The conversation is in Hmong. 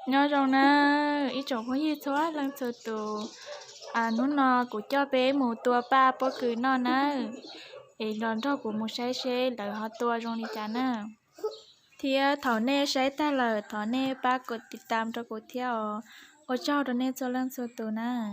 Nyob zoo nawb ib tsoom phooj ywg txhua leej txhua tus, hnub no kuv coj peb mus tua paj pob kws noj nawb, es los nrog kuv mus saib seb lawv ho tua zoo li cas na. Thiab thaum nej saib tag lawm thov nej pab kov tiv tam rau kuv thiab os. Ua tsaug rau nej txhua leej txhua tus nawb.